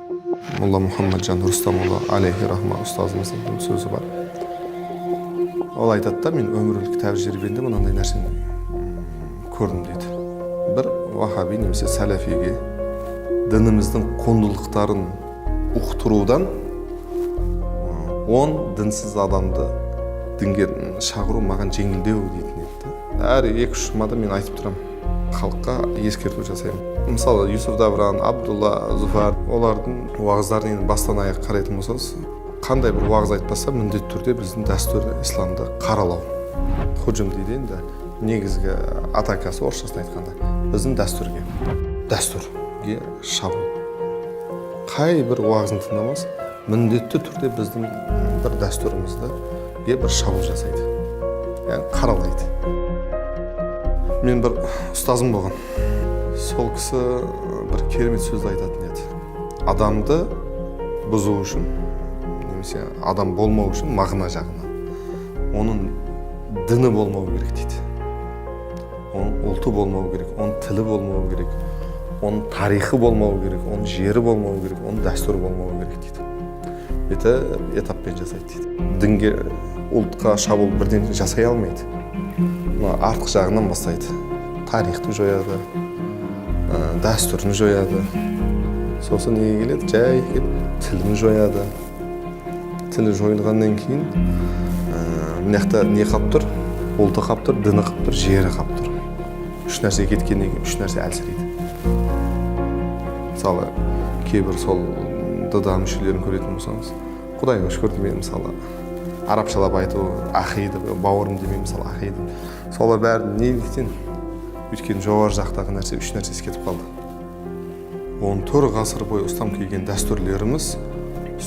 Молла Мұхаммеджан Рустамұлы алейхи рахма ұстазымыздың сөзі бар. Ол айтады да, мен өмірлік тәжірибемде мынандай нәрсені көрдім дейді. Бір вахаби немесе сәләфиге дініміздің құндылықтарын ұқтырудан 10 дінсіз адамды дінге шақыру маған жеңілдеу дейтін еді да. Әр 2-3 жұмада мен айтып тұрамын, халыққа ескерту жасаймын. Мысалы, Юсуф Давран, Абдулла Зуфар, олардың уағыздарын енді бастан аяқ қарайтын болсаңыз, қандай бір уағыз айтпаса, міндетті түрде біздің дәстүр исламды қаралау, хужум дейді енді, негізгі атакасы орысшасын айтқанда, біздің дәстүрге шабуыл. Қай бір уағызын тыңдамас, міндетті түрде біздің бір дәстүрімізді бір шабуыл жасайды, яғни қаралайды. Мен бір ұстазым болған, сол кісі бір керемет сөзді айтатын еді: адамды бұзу үшін немесе адам болмау үшін, мағына жағынан, оның діні болмау керек дейді, оның ұлты болмау керек, оның тілі болмау керек, оның тарихы болмау керек, оның жері болмау керек, оның дәстүрі болмау керек дейді. Бүйтіп этаппен жасайды дейді. Дінге, ұлтқа шабуыл бірден жасай алмайды, мына артқы жағынан бастайды: тарихты жояды, дәстүрін жояды, сосын неге келеді, жай келіп тілін жояды. Тілі жойылғаннан кейін мына жақта не қалып тұр? Ұлты қалып тұр, діні қалып тұр, жері қалып тұр. Үш нәрсе кеткеннен кейін үш нәрсе әлсірейді. Мысалы, кейбір сол ДДА мүшелерін көретін болсаңыз, құдайға шүкір демеймін, мысалы, арабшалап айту, ахи деп, бауырым демеймін, мысалы, ахи деп. Солар бәрі неліктен? Өйткені жоғары жақтағы нәрсе, үш нәрсесі кетіп қалды. 14 ғасыр бойы ұстам келген дәстүрлеріміз,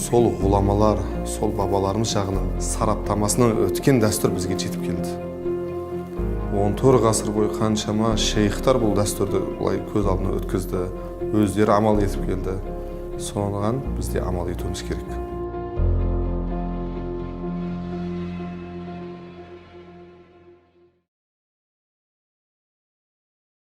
сол ғұламалар, сол бабаларымыз жағынан сараптамасынан өткен дәстүр бізге жетіп келді. 14 ғасыр бойы қаншама шейхтар бұл дәстүрді былай көз алдына өткізді, өздері амал етіп келді. Соған біз де амал етуіміз керек.